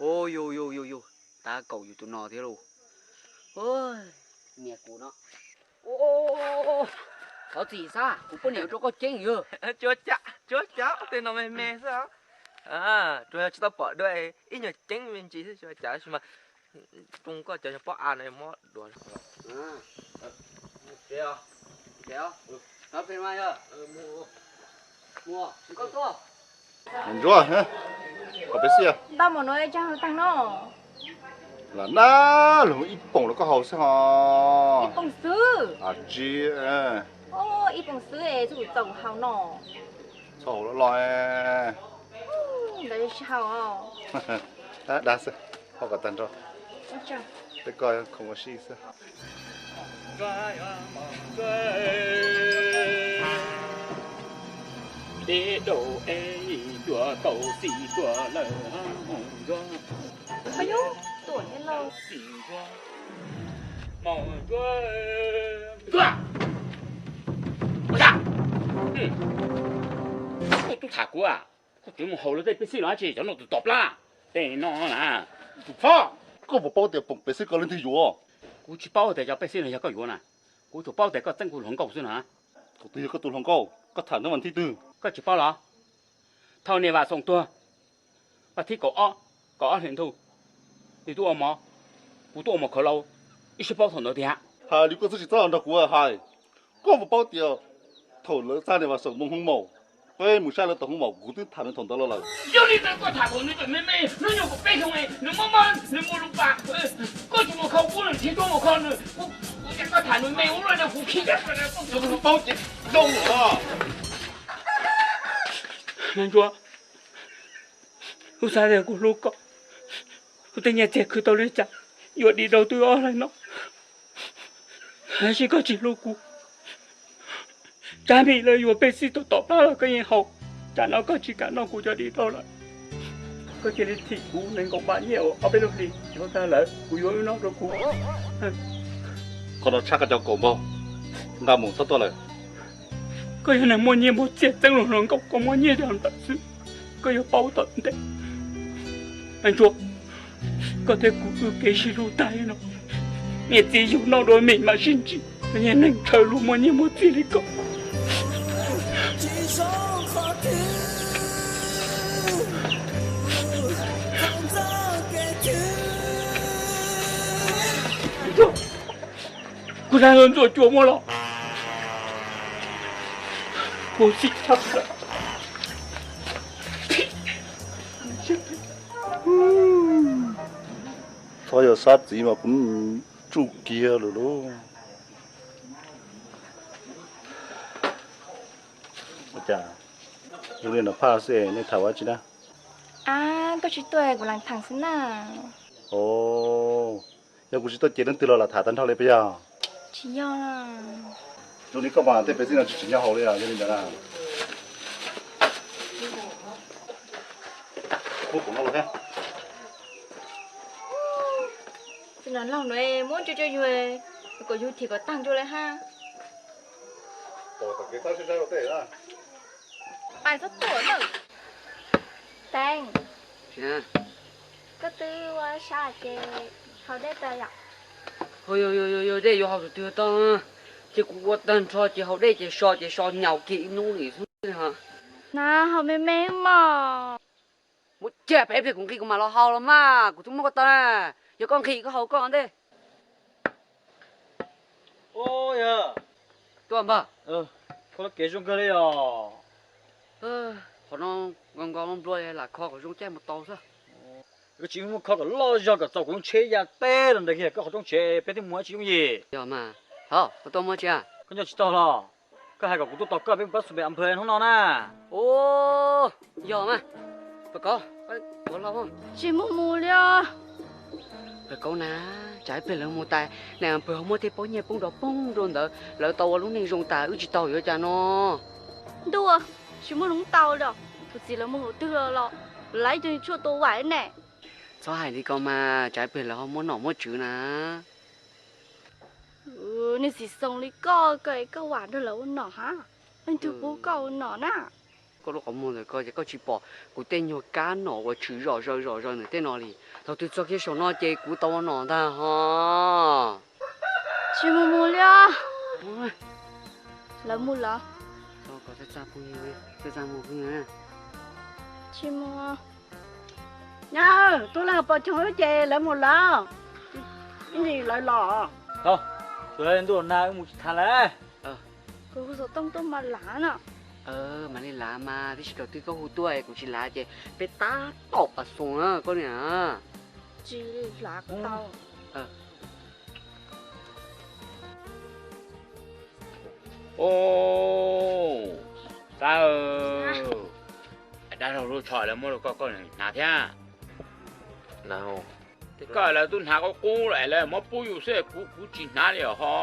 Yus, yus, yus, yus, tab kaum yus tus no thiab lauj. Niam kuv no. Thov txim Xab, kuv poj niam ua rau koj ceeb yog. Tsuav cas, tsuav cas tej no me me xwb. Tsuas yog tsis tau pom dua ib nyuag ceeb me ntsis xwb, tsuav cas mas. Rooj koj cov nyuag pob av no mob dua. Ntsuag, qhov peb xij. Ntau mus no ib tsaag tag no. Lam nab lug ib poom rau koj haus xwb ho. Ib poom xwb? Tsis, ib poom xwb es txhob txaus haus no. Txhob haus loj loj. Ntawd tsis haus. Dag xwb, haus kom tag nrho. Peb koj khoom ua si xwb. Deb dau es tua kaum xim tua lawm Ntsuag. Ntsuag, koj tub tham kuv, koj tseem mus haus luag tej pej xeem los dab tsi, cov no tus tom plab. Tej no na, tus phob, koj puas paub tias poom pej xeem koj leej twg yuav? Kuv tsis paub tias cov pej xeem no yog koj yuav na, kuv tsuas paub tias koj txeeb kuv hluas nkauj xwb na. Thaum twg yog koj tus hluas nkauj? Koj tham ntawd vas thib twg? Koj tsis paub los? Thaum niam Vam Xoom tuag, vas thib kaum ob, kaum ob hlis ntuj, nws tuaj ua mov, kuv tuaj ua mov khawv lauj, wb sib paub thaum ntawd tiag. Hais li koj twb tsis txhob los nrog kuv hais. Koj puas paub tias thaum lawv txag niam Vam Xoom mus hoo maum, peb mus saib lawv tom hoo maum, kuv twb tham nws thaum ntawd los lawm. Yog li ntawd koj tham thaum nws tseem me me, hnub nyoog kaum peb xyoos, nws mob mob nws mus lus pam, koj tsis mus kho kuv, nws thiaj tuaj mus kho nws, kuv tias koj tham nws me ua luaj no kuv khib. Paub ces zoo os. Ntsuag, kuv xav tias kuv hlub koj, kuv tej nyiaj txiag khwv tau li cas yuav dim rau twb ob leeg no, tab sis koj tsis hlub kuv. Tsab Npis lawv yuav pej xeem tom tom plab los koj yeej haus, tsam no koj tsis kam noj kuv cov dim rau lawm. Koj cia li thim kuv nees nkaum pam nyiaj uas ob peb lub hlis yuav tag lawm kuv yuav wb noj rau kuv. Qhov no tshaj koj cov kaum npaug, nqa mus txhob tuaj lawm. Koj yog neeg muaj nyiaj muaj txiaj txeeb luag hluas nkauj, koj muaj nyiaj yog ntawm xwb, koj yuav paub tom ntej. Ntsuag, koj thiab kuv wb kev sib hlub tag no, niam txiv yug noj dua mim mam sib ntsib, koj yog neeg ntshaw luag muaj nyiaj muaj txiag li koj. Kuv sab ntxuaj cua muab los, khuv xim tshaj plaws. Txhob yog Xab txiv mas kuv tsuj kiag lawm lauj. Ua cas zoo li no phaj xwb, nej tham ua dab tsi na? Ab, koj tsis tuaj kuv lam tham xwb na. Os, yog kuv tsis tuaj ces leej twg los lam tham tag nrho li puas yog? Tsis yog. Zoo li koj mas tej pej xeem no tsis tsim nyog haus li os, yog li ntawd na. Muab khoom no los thiab. Txiv Nom Laug no muab rau rau yus, kom yus thim kom tag rau li hab. Tom kev txhob sib saib rau tej na. Pais txhob tuaj na. Teev, koj twb ua sab ces haus dej tas yom? Yog, yog, yog, yog dej yuav haus tus twg tau, ces kuv ua tag nrho ces haus dej ces so ces so nyaum kiag ib hnub li xwb. Na, haus me me mog. Muab cia peb pliag kuv nqhis kuv mam los haus los mas, kuv twb muab koj tau na. Yog koj nqhis koj haus koj ntej. Ua yog, tuaj npawg. Koj lub kev zoo kawg li os. Qhov no nko nko nplua nplua lam kho kom zoo caij mus tau xwb. Koj tsis muab kho kom loj zog kom txaus kuv lub tsheb ya teb los ntawd kiag, koj qhov rooj tsev peb twb mus tsis yooj yim. Yog mas, hov, koj tuaj muab tsis? Koj nco tsis tau los? Koj hais kom kuv tuaj tos koj peb mus pab xu pem a nphawv hnub no na. Ua, yog mas. Pawg Kauv, ua los tsis mus mus li os. Pawg Kauv na, tsam ib pliag lawv mus tas, nais a npawg ho muab tej pob nyiaj poob nrov poob rau ntawd, lawv tau ua lub neej zoo tas wb tsis tau yuav cas no. Ntuj, tsis muaj hloov tau li os. Kuv txiv lawv mus hauv twg los, lawv ib tug tshuaj tua vam ne. Txhob hais li ko mas, tsam ib pliag lawv ho muab nom muab tswv na. Nej txiv xoo li koj, koj vam nrog lawv ua nom hab, leej twg pub koj ua nom na? Koj lub qhov muag ntawm koj ces koj tsis pom kuv tej nyuag kab nom uas tshwm zom zaws zom zaws ntawm tej no li. Thaum twg txog kiag saum no ces kuv tau ua nom ntag ho. Tsis mus mus li os. Lawv mus lawm. Tsis mus. Nyab, tub leej pos choog wb ces lawv mus lawm. Ib ntsis lawv los. Thaum ntuj los nag wb mus tsis thav lawm. Kuv hu xov tooj tuaj mas lav no. Mam li lav mas, tab sis thaum twg koj hu tuaj kuv tsis lav ces peb tab tom pas xoos na koj niam. Tsis lav tau. Ub, Xab, dab laug lub tsho lawv muab rau koj, koj hnav thiab. Koj lawv twb hnav qub qub lawm, lawv muab pub yus xwb, kuv kuv tsis hnav li os ho.